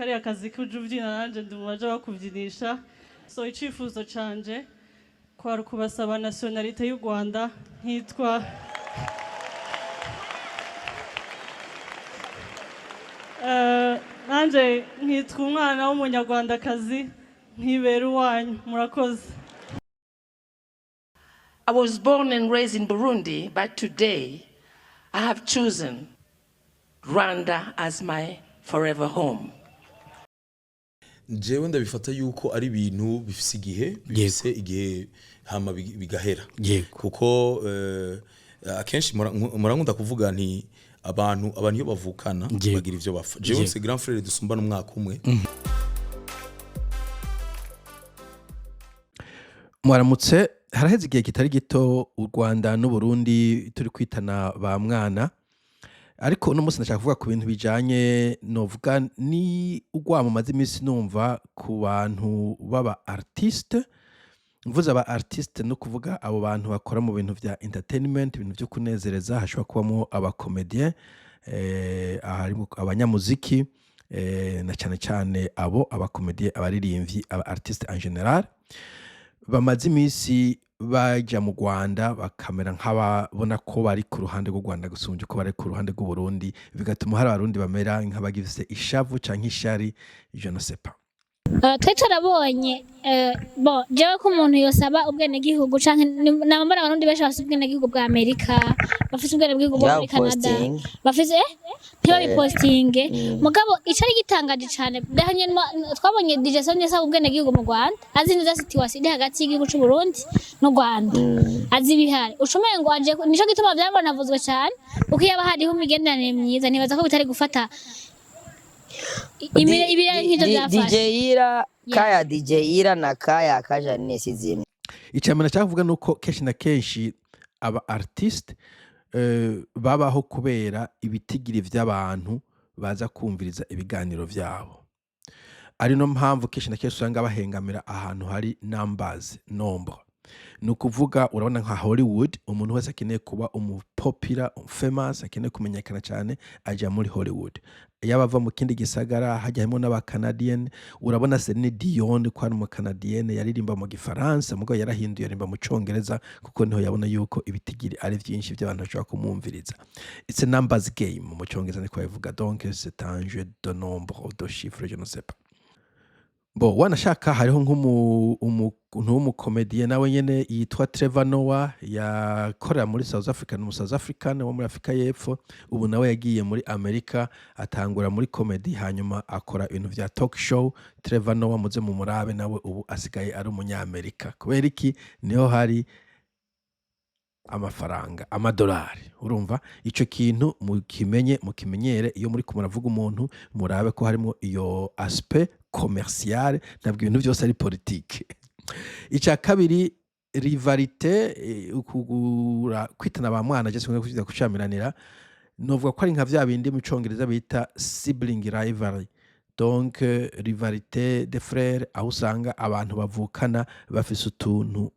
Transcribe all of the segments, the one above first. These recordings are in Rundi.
Kariya kazi kuja ubyina, nanjye ndi mu baja bakubyinisha. So icifuzo canje kwari ukubasaba nationalité y'u Rwanda, nkitwa nanjye nkitwa umwana w'Umunyarwandakazi, nkibera uwanyu. Murakoze. I was born and raised in Burundi, but today I have chosen Rwanda as my forever home. Jewe ndabifata yuko ari ibintu bifise igihe hama bigahera. Kuko akenshi murankunda kuvuga nti abantu iyo bavukana bagira ivyo bapfa. Jewe mfise grand frère dusumbana umwaka umwe. Mwaramutse. Haraheze igihe kitari gito u Rwanda n'Uburundi turi kwitana ba mwana, ariko uno munsi ndashaka kuvuga ku bintu bijanye, novuga ni urwamo maze iminsi numva ku bantu b'aba artiste. Mvuze aba artiste, no kuvuga abo bantu bakora mu bintu vya entertainment, ibintu vyo kunezereza. Hashobora kubamo aba comédien, harimo abanyamuziki, na cane cane abo aba comédien, abaririmbyi, aba artiste en général, bamaze iminsi baja mu Rwanda bakamera nk'ababona ko bari ku ruhande rw'u Rwanda gusumvya uko bari ku ruhande rw'Uburundi, bigatuma hari Abarundi bamera nk'abagifise ishavu canke ishari, je ne sais pas. Twe turabonye, bon, jewe ko umuntu yosaba ubwenegihugu canke nabambara, Abarundi benshi bafise ubwenegihugu bwa Amerika, bafise ubwenegihugu bwo muri Canada, Ntibabipostinge. bafise, ntibabipostinge. Mugabo icari gitangaje cane hanyuma twabonye DJ Sonia asaba ubwenegihugu mu Rwanda, azi neza situation iri hagati y'igihugu c'u Burundi n'u Rwanda, azi ibihari. Ucumenye ngo aje, nico gituma vyabonavuzwe cane, kuko iyo haba hariho imigenderanire myiza, nibaza ko bitari gufata ibirere nk'ivyo DJ vyafashe. Ira kaya DJ Ira na kaya kajanine si zimwe. Icambere nashaka kuvuga nuko kenshi na kenshi aba artiste babaho kubera ibitigiri vy'abantu baza kumviriza ibiganiro vyabo, ari no mpamvu kenshi na kenshi usanga bahengamira ahantu hari numbers, nombre. Ni ukuvuga, urabona nka Hollywood, umuntu wese akeneye kuba umu popular, famous, akeneye kumenyekana cyane, aja muri Hollywood, yaba ava mu kindi gisagara. Hajya harimo n'aba Canadian. Urabona Celine Dion ko ari umu Canadienne, yaririmba mu Gifaransa, mugabo yarahinduye aririmba mu Congereza, kuko niho yabona yuko ibitigiri ari vyinshi by'abantu bashobora kumwumviriza. It's a numbers game, mu Congereza niko babivuga. Donc c'est un jeu de nombre, de chiffres, je ne sais pas. Bo wanashaka hariho nk'umuntu w'umu comédien nawe nyene yitwa Trevor Noah, yakorera muri South Africa, ni umu South African wo muri Afrika y'Epfo. Ubu nawe yagiye muri Amerika, atangura muri comedy, hanyuma akora ibintu vya talk show. Trevor Noah, muze mu murabe. Nawe ubu asigaye ari Umunyamerika. Kubera iki? Niho hari amafaranga, amadolari. Urumva ico kintu mukimenye, mukimenyere. Iyo muri muravuga umuntu, murabe ko harimo iyo aspect commercial, ntabwo ibintu byose ari politike. Icya kabiri, rivalité, ukugura kwitana ba mwana, je sinzi kuvyita gushamiranira, novuga ko ari nka vya bindi mu Congereza bita sibling rivalry, donc rivalité de frères, aho usanga abantu bavukana bafise utuntu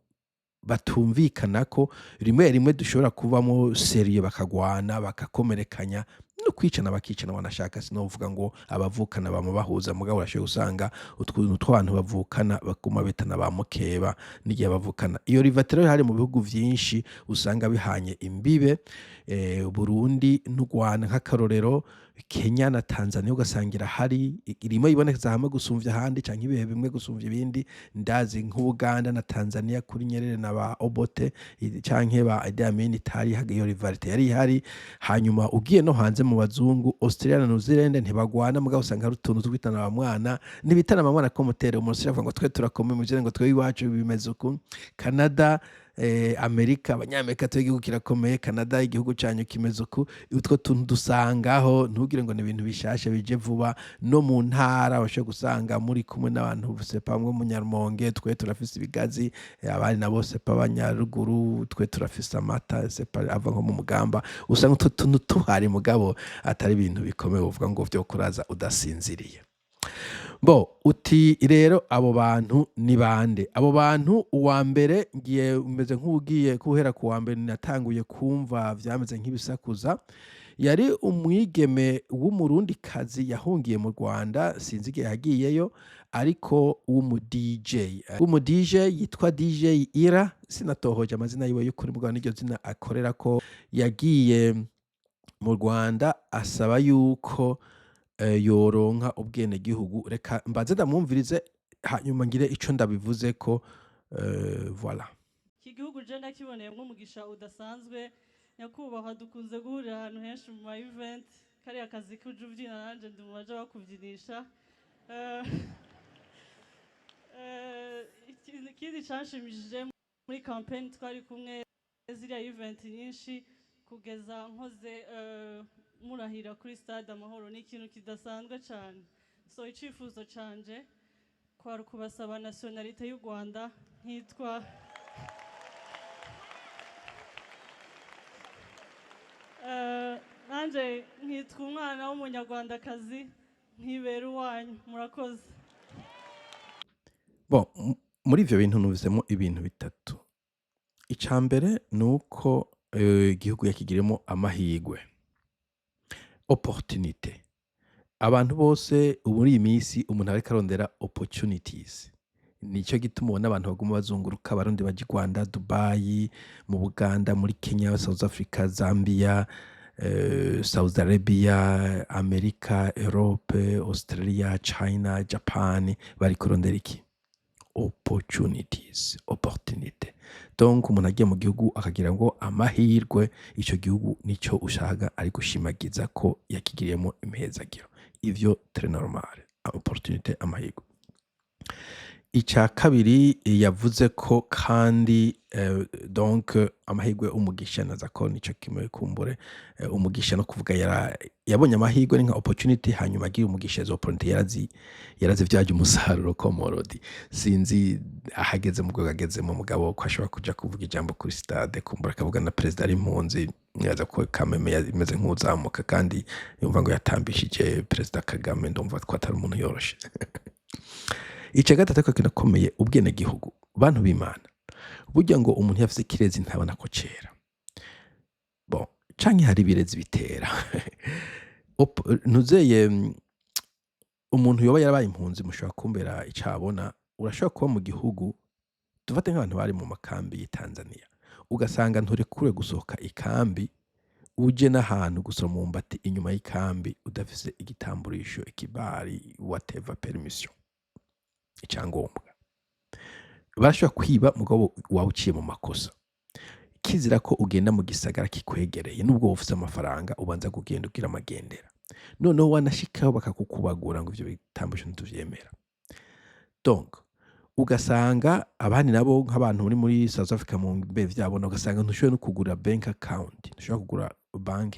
batumvikana ko rimwe rimwe dushobora kubamo sérieux, bakagwana, bakakomerekanya, no kwicana bakicana wanashaka. Sinovuga ngo abavukana bama bahuza, mugabo urashoboye gusanga utuntu tw'abantu bavukana baguma bitana ba mukeba n'igihe bavukana. Iyo rivalité rero hari mu bihugu vyinshi usanga bihanye imbibe, Burundi n'u Rwanda nk'akarorero, Kenya na Tanzania, ugasanga irahari irimo ibonekeza hamwe gusumvya ahandi, canke ibihe bimwe gusumvya ibindi. Ndazi nk'Ubuganda na Tanzania kuri Nyerere na ba Obote canke ba Idi Amin itari iyo rivalité yari ihari. Hanyuma ugiye no hanze mu bazungu, Australia na New Zealand ntibagwana, mugabo usanga hari utuntu twitana ba mwana. Ntibitana ba mwana ko mutere umuntu avuga ngo twe turakomeye, mu ngo twe iwacu bimeze uku. Canada, Amerika, Abanyamerika twe igihugu kirakomeye, Canada igihugu canyu kimeze uku. Utwo tuntu dusangaho, ntugire ngo ni ibintu bishasha bije vuba. No mu ntara bashobora gusanga muri kumwe n'abantu sepa mwe Munyarumonge, twe turafise ibigazi, abandi nabo sepa Abanyaruguru, twe turafise amata sepa ava nko mu Mugamba. Usanga utwo tuntu tuhari, mugabo atari ibintu bikomeye uvuga ngo vyo kuraza udasinziriye. Bo uti rero abo bantu ni bande? Abo bantu, uwa mbere, ngiye umeze nk'ugiye guhera ku wa mbere natanguye kumva vyameze nk'ibisakuza. Yari umwigeme w'Umurundikazi yahungiye mu Rwanda, sinzi igihe yagiyeyo, ariko w'umu DJ. W'umu DJ yitwa DJ Ira, sinatohoje amazina yiwe y'ukuri, mugabo n'iryo zina akorerako. Yagiye mu Rwanda asaba yuko yoronka ubwenegihugu. Reka mbanze ndamwumvirize, hanyuma ngire ico ndabivuzeko, voilà. Iki gihugu je ndakiboneyemo umugisha udasanzwe. Nyakubahwa, dukunze guhurira ahantu henshi mu ma event. Kariya kazi kuja ubyina, nanje ndi mu baja bakubyinisha. Ikindi canshimishije, muri campaign twari kumwe, ziriya event nyinshi, kugeza nkoze murahira kuri Stade Amahoro, ni ikintu kidasanzwe cyane. So icifuzo canje kwari ukubasaba nationalité y'u Rwanda, nkitwa nanje nkitwa umwana w'Umunyarwandakazi, nkibera uwanyu. Murakoze. Bon, muri ivyo bintu numvisemo ibintu bitatu. Ica mbere ni uko igihugu yakigiremo amahirwe, opportunité. Abantu bose ubu muri iyi minsi, umuntu ariko arondera opportunities. Nico gituma ubona abantu baguma bazunguruka, Abarundi baja i Rwanda, Dubai, mu Buganda, muri Kenya, South Africa, Zambia, Saudi Arabia, Amerika, Europe, Australia, China, Japan, bari kurondera iki? Opportunities, opportunité. Donc umuntu agiye mu gihugu akagira ngo amahirwe, ico gihugu nico ushaka ari gushimagiza ko yakigiriyemo imihezagiro. Ivyo très normal, opportunité, amahirwe. Ica kabiri yavuze ko kandi donc amahirwe, umugisha, naza ko nico kimwe kumbure. Umugisha no kuvuga yabonye amahirwe ni nka opportunity, hanyuma agira umugisha, izo opportunity yarazivyaje umusaruro ko morodi. Sinzi ahageze mu rwego agezemo, mugabo ko ashobora kuja kuvuga ijambo kuri stade, kumbura akavuga na perezida ari impunzi, nibaza ko kameme imeze nk'uzamuka, kandi yumva ngo yatambishije Perezida Kagame, ndumva ko atari umuntu yoroshe. Ica gatatu ariko kinakomeye, ubwenegihugu. Bantu b'Imana, burya ngo umuntu yafise ikirezi ntabona ko cera. Bon, canke hari ibirezi bitera. Ntuzeye umuntu yoba yarabaye impunzi, mushobora kumbera icabona. Urashobora kuba mu gihugu, dufate nk'abantu bari mu makambi y'i Tanzania, ugasanga nturekure gusohoka ikambi, uje n'ahantu gusoroma umwumbati inyuma y'ikambi udafise igitamburisho, ikibari, whatever, permission, icyangombwa. Barashobora kwiba, mugabo waba uciye mu makosa. Kizira ko ugenda mu gisagara kikwegereye, nubwo woba ufise amafaranga, ubanza kugenda ugira amagendera, noneho wanashikaho bakakukubagura ngo ivyo bitamburisho ntituvyemera. Donc ugasanga abandi nabo, nk'abantu muri South Africa, mu mbe vyabona, ugasanga ntushoboye no kugura bank account, ntushobora kugura bank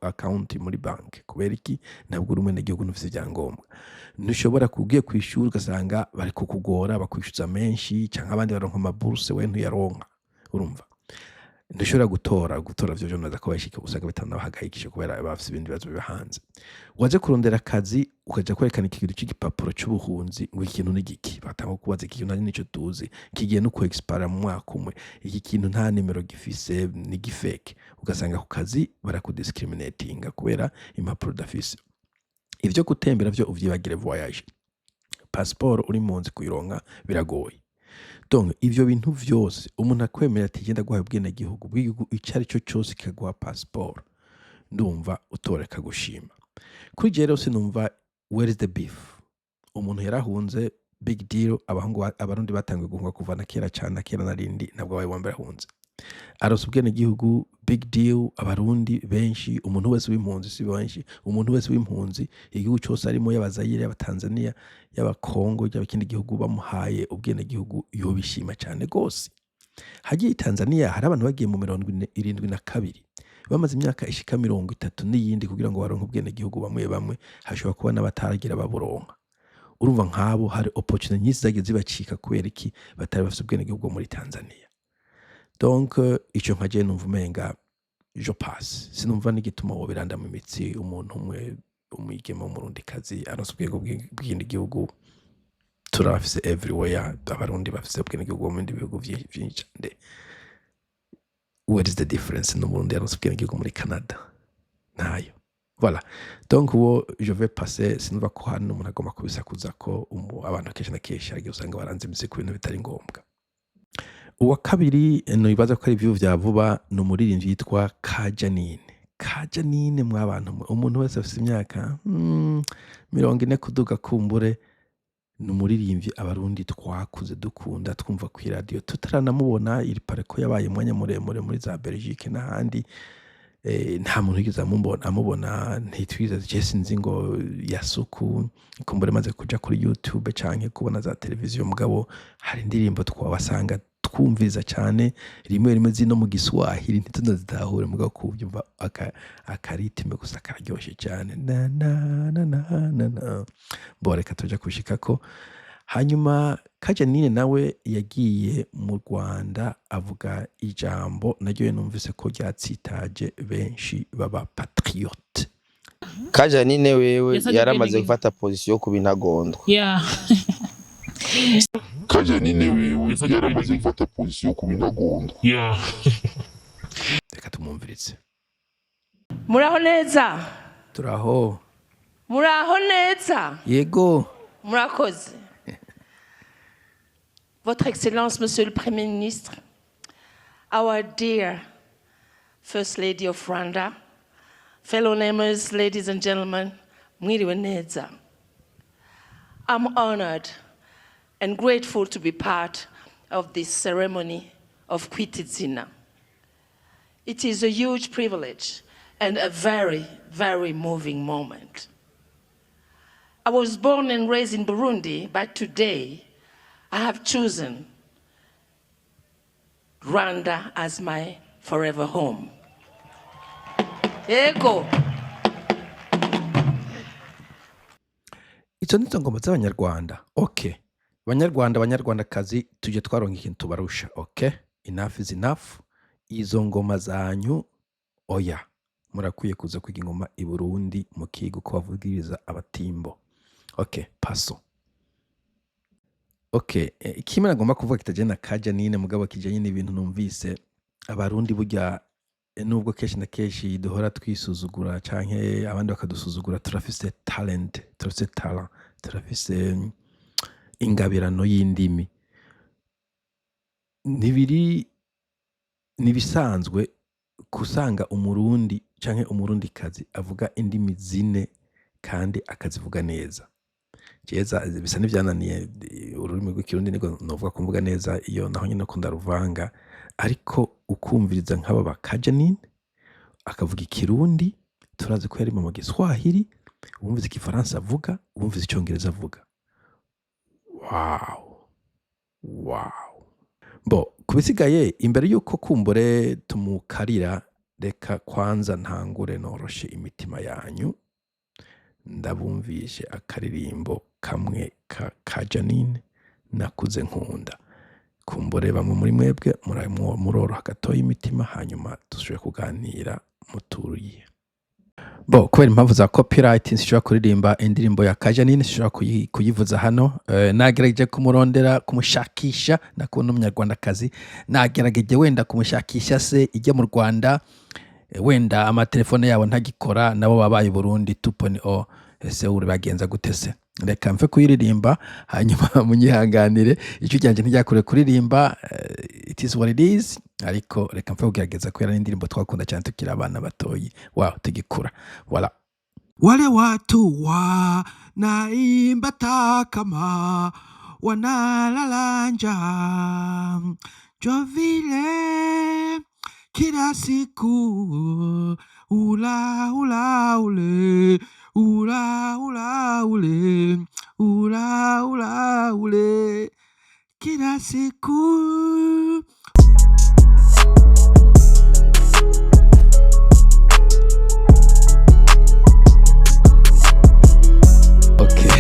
account muri bank. Kubera iki? Ntabwo uri umwenegihugu, ntufise ivyangombwa. Ntushobora kugiye kw'ishuri, ugasanga bari kukugora, bakwishyuza menshi, canke abandi baronka amaburse, we ntuyaronka. Urumva ntushobora gutora vyo naza ko bashika, usanga bitanabahagayikije kubera bafise ibindi bibazo biba hanze. Waje kurondera akazi, ukaja kwerekana ikintu c'igipapuro c'ubuhunzi, ngo iki kintu ni giki? Batanga kubaza, iki kintu nico tuzi, kigiye no ku expire mu mwaka umwe, iki kintu nta nimero gifise, ni gifeke. Ugasanga ku kazi barakudiscriminatinga kubera impapuro udafise. Ivyo gutembera vyo uvyibagire, voyage, passeport uri mpunzi kuyironka biragoye. Donc ivyo bintu vyose, umuntu akwemera ati genda guhaye ubwenegihugu bw'igihugu ico ari cyo cyose, kikaguha passeport, ndumva utoreka gushima. Kuri jewe rero sinumva where is the beef. Umuntu yarahunze, big deal. Abahungu Abarundi batanguye guhunga kuva na kera cyane, na kera narindi, ntabwo abaye uwa mbere ahunze. Aronse ubwenegihugu, big deal. Abarundi benshi, umuntu wese w'impunzi, si benshi, umuntu wese w'impunzi, igihugu cyose arimo, yaba Zayire, yaba Tanzania, yaba Kongo, yaba ikindi gihugu, bamuhaye ubwenegihugu yobishima cyane rwose. Hagiye i Tanzania hari abantu bagiye mu 72, bamaze imyaka ishika 30 n'iyindi kugira ngo baronke ubwenegihugu. Bamwe bamwe hashobora kuba n'abataragira baburonka. Urumva nk'abo hari opportunity nyinshi zagiye zibacika. Kubera iki? Batari bafise ubwenegihugu bwo muri Tanzania. Donc ico nka jewe numva umenga je passe, sinumva n'igituma wobiranda mu mitsi. Umuntu umwe, umwigeme w'Umurundikazi aronse ubwego bw'ikindi gihugu, turabafise everywhere. Abarundi bafise ubwenegihugu bwo mu bindi bihugu vyinshi cane. What is the difference n'Umurundi yaronse ubwenegihugu muri Canada? Ntayo. Voilà, donc uwo je vais passer. Sinumva ko hano umuntu agomba kubisakuza ko abantu kenshi na kenshi hari igihe usanga baranze imizi ku bintu bitari ngombwa. Uwa kabiri nibaza ko ari ivyubu vya vuba ni umuririmbyi yitwa Kajanine. Kajanine, mwabantu mwe, umuntu wese afise imyaka 40 kuduga kumbure, ni umuririmbyi Abarundi twakuze dukunda, twumva kw'iradiyo tutaranamubona. Iri pare ko yabaye umwanya muremure muri za Belgique n'ahandi. Nta muntu wigeze amubona, ntitwize. Je sinzi ngo yasuku kumbure maze kuja kuri YouTube canke kubona za televiziyo, mugabo hari indirimbo twabasanga twumviriza cyane, rimwe rimwe zino mu Giswahili ntituzitahure, mugabo kubyumva aka rythme gusa kararyoshe cyane, na na na na na na. Bo reka tuja kushikako. Hanyuma Kajanine nawe yagiye mu Rwanda avuga ijambo naryo numvise ko ryatsitaje benshi baba patriote. Kajanine wewe Yasabye yaramaze ubwenegihugu. gufata position ku bintagondwa. Kajanine wewe yaramaze gufata position ku bintagondwa. Reka tumwumvirize. Muraho neza? Turaho. Muraho neza? Yego. Murakoze. Votre Excellence, Monsieur le Premier ministre, our dear First Lady of Rwanda, fellow namers, ladies and gentlemen, mwiriwe neza. I'm honored and grateful to be part of this ceremony of Kwita Izina. It is a huge privilege and a very, very moving moment. I was born and raised in Burundi, but today I have chosen Rwanda as my forever home. Ego. Izo nizo ngoma z'Abanyarwanda. Okay, Banyarwanda, Banyarwandakazi, tujye twaronka ikintu tubarusha. Okay, enough is enough. Izo ngoma zanyu oya, murakwiye kuza kwiga ingoma i Burundi, mukiga uko bavugiriza abatimbo. Okay, paso. Okay, ikimwe nagomba kuvuga kitajyanye na Kajanine mugabo kijyanye n'ibintu numvise, Abarundi burya nubwo kenshi na kenshi duhora twisuzugura canke abandi bakadusuzugura, turafise talent, turafise talent, turafise ingabirano y'indimi. Ntibiri nibisanzwe kusanga Umurundi canke Umurundikazi avuga indimi zine kandi akazivuga neza. Jeza bisa n'ivyananiye ururimi rw'Ikirundi niko novuga ko mvuga neza, iyo naho nyene ko ndaruvanga, ariko ukumviriza nk'aba ba Kajanine, akavuga Ikirundi, turazi ko yari mu Giswahili, wumvise Igifaransa avuga, wumvise Icongereza avuga, wow. Bo kubisigaye imbere yuko kumbure tumukarira, reka kwanza ntangure noroshe imitima yanyu, ndabumvishe akaririmbo kamwe ka Kajanine nakuze nkunda. Kumbure bamwe muri mwebwe muroroha gatoya imitima, hanyuma dushobore kuganira muturiye. Bo kubera impamvu za copyright sinshobora kuririmba indirimbo ya Kajanine, sinshobora kuyivuza hano. Nagerageje kumurondera, kumushakisha, nakubona Umunyarwandakazi, nagerageje wenda kumushakisha se ijya mu Rwanda, wenda amatelefone yabo ntagikora, nabo babaye Burundi 2.0. Ese uri bagenza gute se? Reka mve kuyiririmba, hanyuma munyihanganire, ijwi ryanjye ntiryakure kuririmba. It is what it is, ariko reka mve kugerageza kubera n'indirimbo twakunda cyane tukiri abana batoyi, wow, tugikura. Voilà. Wale watu wanaimba takama wanalala njaa, njo vile kila siku ula ula ule ula ula ule ula ula ule kila siku. Okay,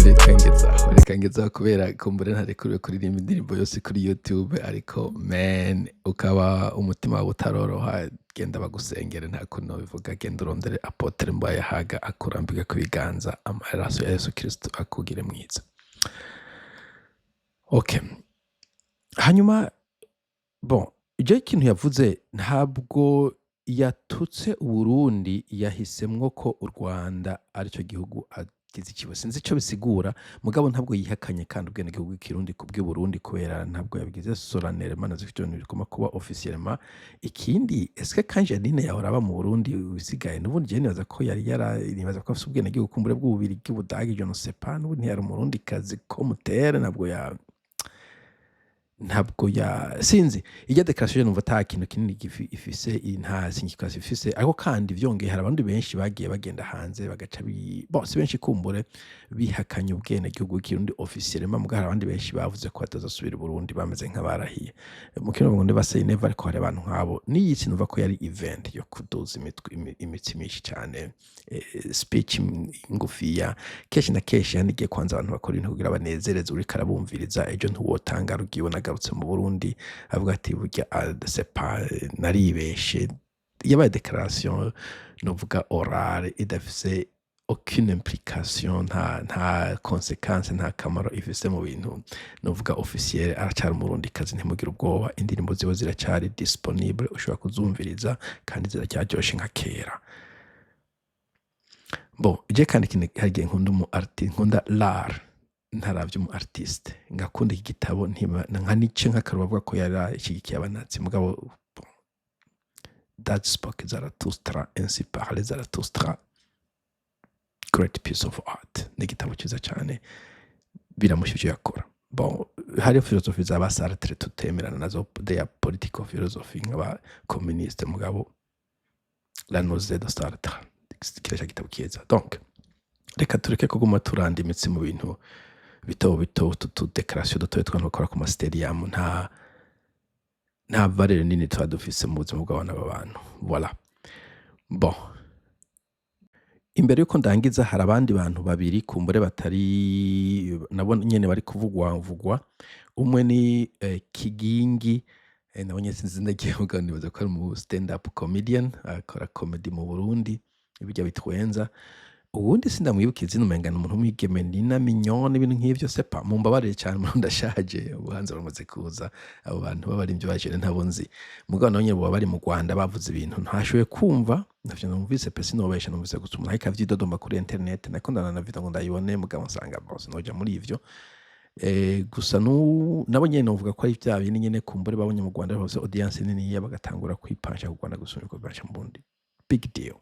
reka ngezaho, reka ngezaho, kubera kumbure ntarekuriwe kuririmba indirimbo yose kuri YouTube. Ariko man, ukaba umutima wawe utaroroha, genda bagusengere, nta kuntu bivuga. Genda urondere apôtre Mbayahaga akurambike ku biganza, amaraso ya Yesu Kristo akugire mwiza. Okay, hanyuma bon, ijyo ikintu yavuze ntabwo Yatutse Uburundi, yahisemwo ko u Rwanda arico gihugu agize ikibo. Sinzi ico bisigura, mugabo ntabwo yihakanye kandi ubwenegihugu bw'ikirundi kubw'Uburundi, kubera ntabwo yabigize solennellement, nazo ivyo bintu bigomba kuba officiellement. Ikindi, est-ce que Kanjanine yahora aba mu Burundi usigaye? N'ubundi jewe nibaza ko yari yara nibaza ko afise ubwenegihugu kumbure bw'Ububirigi, Ubudagi, je ne sais pas. N'ubundi ntiyari Umurundi kazi comme tel, ntabwo ya sinzi irya déclaration, numva ata kintu kinini ifise, nta signification ifise. Ariko kandi vyongeye, hari abandi benshi bagiye bagenda hanze bagaca bon, si benshi kumbure bihakanye ubwenegihugu bw'ikirundi officiellement, mugabo hari abandi benshi bavuze ko batazosubira i Burundi, bameze nk'abarahiye mu kino ngo never say never. Ariko hari abantu nk'abo n'iyi sinumva ko yari event yo kuduza imitwe, imitsi myinshi cane, speech ngufiya. Kenshi na kenshi hanigiye kwanza abantu bakora ibintu kugira banezereze uriko arabumviriza. Ejo ntiwotangara ugiye agarutse mu Burundi avuga ati: "Burya, ah, c'est pas, naribeshe." Yabaye déclaration novuga orale, idafise aucune implication, nta conséquence, nta kamaro ifise mu bintu novuga officiel. Aracyari Umurundi kazi, ntimugire ubwoba. Indirimbo ziwe ziracyari disponible, ushobora kuzumviriza kandi ziracyaryoshe nka kera. Bon, je kandi ikindi, hari igihe nkunda umu artiste, nkunda l'art, ntaravye umu artiste, ngakunda iki gitabo nka Nietzsche, nk'akaruru bavuga ko yari ashigikiye Abanazi, mugabo bon, Thus Spoke Zarathustra, Ainsi Parlait Zarathustra, great piece of art, ni igitabo cyiza cyane, biramusha ivyo yakora. Bon, hariho philosophie za ba Sartre tutemerana nazo, their political philosophy nk'aba communiste, mugabo La Nausée de Sartre kiriya gitabo kiza. Donc reka tureke kuguma turanda imitsi mu bintu bito bito, utu déclaration dutoya tw'abantu bakora ku ma stadium, nta valeur nini tuba dufise mu buzima bw'abana b'abantu. Voilà. Bon, imbere yuko ndangiza, hari abandi bantu babiri kumbure batari nabo nyene bari kuvugwa vugwa. Umwe ni Kigingi, nabo nyene sinzi ndagiye, mugabo nibaza ko ari mu stand up comedian, akora comedy mu Burundi, ibirya bitwenza. Uwundi sindamwibuka izina, umenga ni umuntu w'umwigeme, Nina Mignone, ibintu nk'ivyo, sais pas, mumbabarire cane, murundi ndashaje, ubuhanzi buramaze kuza. Abo bantu b'abarimvyi baje ntabo nzi, mugabo nabo nyene boba bari mu Rwanda bavuze ibintu ntashoboye kumva, ntavyo numvise pe, sinobesha. Numvise gusa umuntu ariko avyidodomba kuri internet, nako ndanana video ngo ndayibone, mugabo nsanga bon, sinoja muri ivyo. Gusa nabo nyene novuga ko ari vya bindi nyene, kumbure babonye mu Rwanda hose audience niniya, bagatangura kwipansha ku Rwanda gusumba kwipansha mu Burundi. Big deal.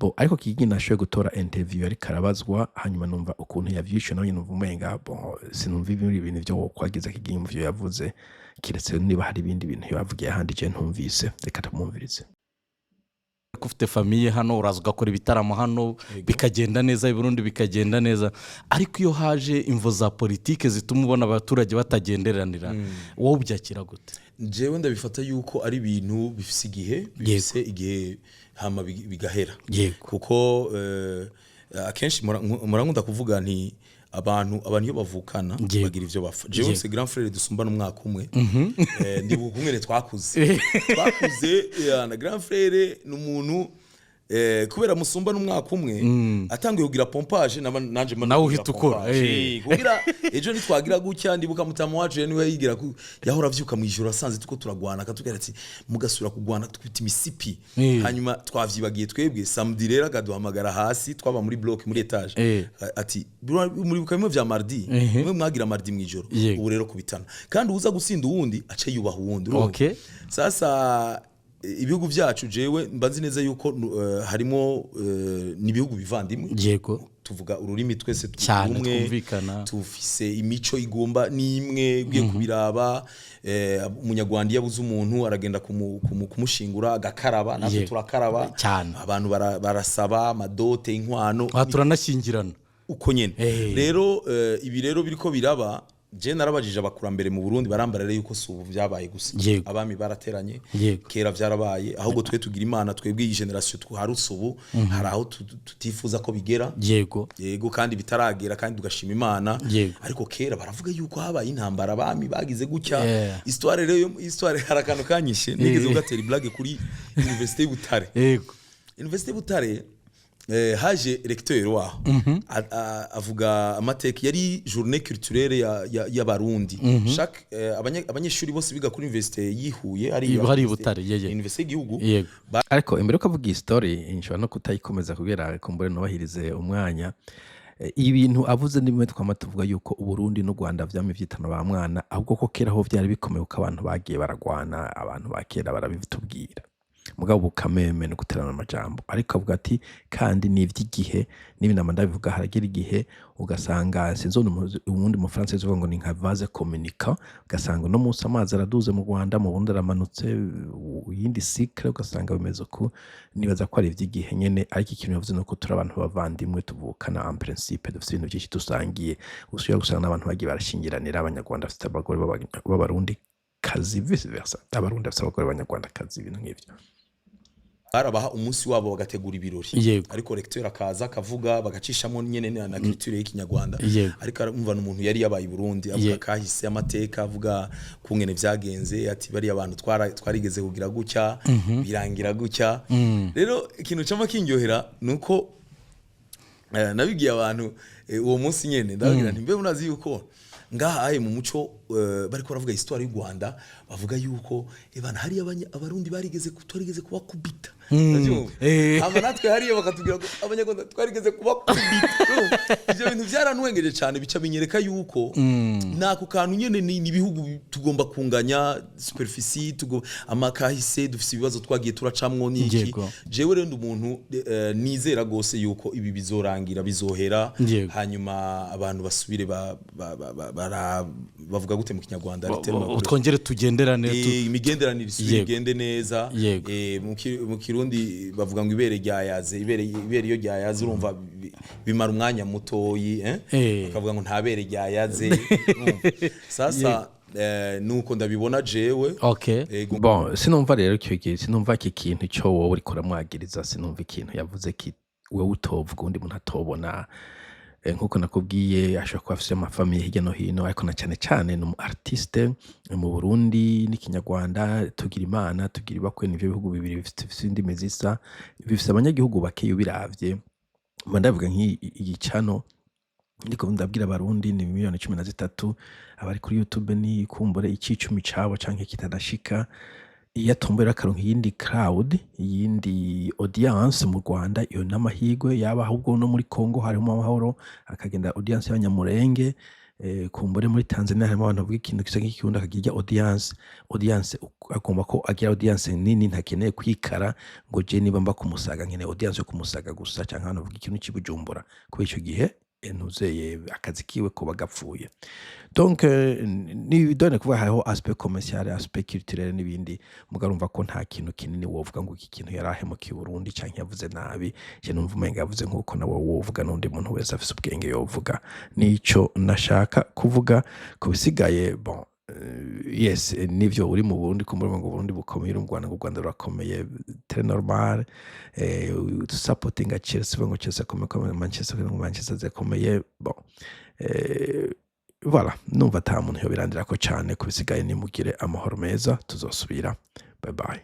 Bon, ariko Kigingi nashoboye gutora interview ariko arabazwa, hanyuma numva ukuntu yavyishuye, nawe numva umenga bon, sinumva ibindi bintu vyo kwagiza Kigingi mu vyo yavuze, kiretse niba hari ibindi bintu yavugiye ahandi je ntumvise. Reka tumwumvirize. Ko ufite famille hano, uraza ugakora ibitaramo hano bikagenda neza, i Burundi bikagenda neza, ariko iyo haje imvo za politike zituma ubona abaturage batagenderanira, wowe ubyakira gute? Jewe ndabifata yuko ari ibintu bifise igihe, bifise igihe, hama bigahera. Kuko akenshi murankunda kuvuga nti abantu iyo bavukana bagira ivyo bapfa. Jewe mfise grand frère dusumbana umwaka umwe. Ndibuka ukungene twakuze, na grand frère ni umuntu, kubera musumbana umwaka umwe, atanguye kugira pompage, nanje mba Nawe kugira uhita ukora, pompage. Kugira ejo nitwagira gutya. Ndibuka mutama wacu rero niwe yigira yahora avyuka mu ijoro asanze tuko turagwana, akatubwira ati: "Mugasubira kugwana twita imisipi." Hanyuma twavyibagiye twebwe, samedi rero akaduhamagara hasi, twaba muri bloc, muri étage, ati: "Muribuka bimwe vya mardi, mwe mwagira mardi mu ijoro?" Ubu rero kubitana, kandi uza gutsinda uwundi aca yubaha uwundi, urumva? Sasa ibihugu byacu, jewe mba nzi neza yuko harimo, n'ibihugu bivandimwe, tuvuga ururimi twese rumwe, twumvikana. Tufise imico igomba n'imwe. Ugiye kubiraba, Umunyarwanda iyo abuze umuntu aragenda kumushingura, agakaraba, natwe turakaraba. Abantu barasaba amadote, inkwano. Aha turanashyingirana. Uko nyene. Rero ibi rero biriko biraba, je narabajije abakurambere mu Burundi, barambara rero yuko si ubu byabaye gusa. Abami barateranye, kera vyarabaye. Ahubwo twe tugira Imana, twebwe iyi génération twarutse ubu, hari aho tutifuza ko bigera. Yego, kandi bitaragera, kandi tugashima Imana. Ariko kera baravuga yuko habaye intambara, abami bagize gutya. Histoire rero histoire, hari akantu kanyishe, nigeze kugatera blague kuri Université y'Ubutare. Université y'Ubutare. Haje recteur waho, avuga amateka. Yari journée culturelle y'Abarundi. Chaque abanyeshuri bose biga kuri université yihuye ari Hari i Butare, yeye. Université y'igihugu. Yego. Ariko imbere yo kuvuga iyi story, nshobora no kutayikomeza kugira kumbure nubahirize umwanya. Ibintu avuze ni bimwe twama tuvuga yuko Uburundi n'u Rwanda vyamye vyitana ba mwana, ahubwo ko kera ho vyari bikomeye, kuko abantu bagiye baragwana, abantu ba kera barabitubwira. Mugabo ubu kameme no guterana amajambo. Ariko avuga ati kandi ni ivy'igihe, n'ibi nama ndabivuga, haragira igihe ugasanga, sinzi uwundi mu Faransa uvuga ngo ni nka vase communicant, ugasanga uno munsi amazi araduze mu Rwanda, mu Burundi aramanutse, iyindi cycle ugasanga bimeze uku. Nibaza ko ari ivy'igihe nyene. Ariko ikintu yavuze nuko turi abantu b'abavandimwe, tuvukana, en principe dufite ibintu byinshi dusangiye. Usubira gusanga n'abantu bagiye barashingiranira, Abanyarwanda bafite abagore b'Abarundi kazi, vice versa, Abarundi bafite abagore b'Abanyarwanda kazi, ibintu nk'ivyo. Barabaha umunsi wabo, bagategura ibirori. Ariko recteur akaza akavuga, bagacishamo nyene na culture y'Ikinyarwanda. Ariko arumva n'umuntu yari yabaye i Burundi, avuga kahise, amateka, avuga kungene vyagenze, ati bariya abantu twarigeze kugira gutya, birangira gutya. Rero ikintu cama kindyohera nuko nabibwiye abantu uwo munsi nyene, ndababwira nti: "Mbe munazi yuko ngaha aye mu muco bariko baravuga histoire y'u Rwanda, bavuga yuko ebana hari Abarundi barigeze twarigeze kubakubita?" Uravyumva? Hama natwe hariya bakatubwira ko Abanyarwanda twarigeze kubakubita. Urumva? Ivyo bintu byaranwengeje cyane, bica binyereka yuko nako kantu nyene ni ibihugu tugomba kunganya superficie, amakahise dufise, ibibazo twagiye turacamwo niki. Jewe rero ndi umuntu nizera gose yuko ibi bizorangira, bizohera, hanyuma abantu basubire bavuga gute mu Kinyarwanda? Terme bakoresha. Twongere tugenderane. Imigenderanire isubire igende neza. Mu Kirundi bavuga ngo ibere ryayaze, ibere iyo ryayaze, urumva bimara umwanya mutoyi, eh? Bakavuga ngo nta bere ryayaze, urumva? Sasa nuko ndabibona jewe. Ego. Bon, sinumva rero icyo gihe, sinumva iki kintu cyo wowe uriko uramwagiriza, sinumva ikintu yavuze ki wewe utovuga, undi muntu atobona. Nkuko nakubwiye, ashobora kuba afise ama famille hirya no hino, ariko na cyane cyane ni umu artiste mu Burundi n'Ikinyarwanda. Tugira Imana, tugira ibakwe, nivyo bihugu bibiri bifise indimi zisa, bifise abanyagihugu bakeya ubiravye. Mba ndavuga nk'iyi channel ndiko ndabwira Abarundi ni miliyoni 13, abari kuri YouTube ni kumbure icicumi cabo canke kitanashika. Iyo atombora akaronka iyindi crowd, iyindi audience mu Rwanda, iyo n'amahirwe yaba. Ahubwo no muri Congo harimo amahoro, akagenda audience y'Abanyamurenge, kumbure muri Tanzania harimo abantu bavuga ikintu gisa nk'Ikirundi, akagira audience. Agomba ko agira audience nini, ntakeneye kwikara ngo je niba mba kumusaga nkeneye audience yo kumusaga gusa, canke abantu bavuga ikintu c'i Bujumbura, kubera ico gihe ntuzeye akazi kiwe koba gapfuye. Donc ni done kuvuga hariho aspect commercial, aspect culturel n'ibindi. Mugabo urumva ko nta kintu kinini wovuga ngo iki kintu yari ahemukiye Burundi canke yavuze nabi. Je numva umenga yavuze nkuko nawe wovuga, n'undi muntu wese afise ubwenge yovuga. Nico nashaka kuvuga. Ku bisigaye, bon, yes, nivyo, uri mu Burundi kumbura ngo Burundi bukomeye, uri mu Rwanda ngo u Rwanda rurakomeye, très normal. Supportinga Chelsea ngo Chelsea akomeye, komeye, Manchester ngo Manchester zikomeye. Bon, voilà, numva ata muntu yobirandirako cane. Ku bisigaye nimugire amahoro meza, tuzosubira. Bye bye.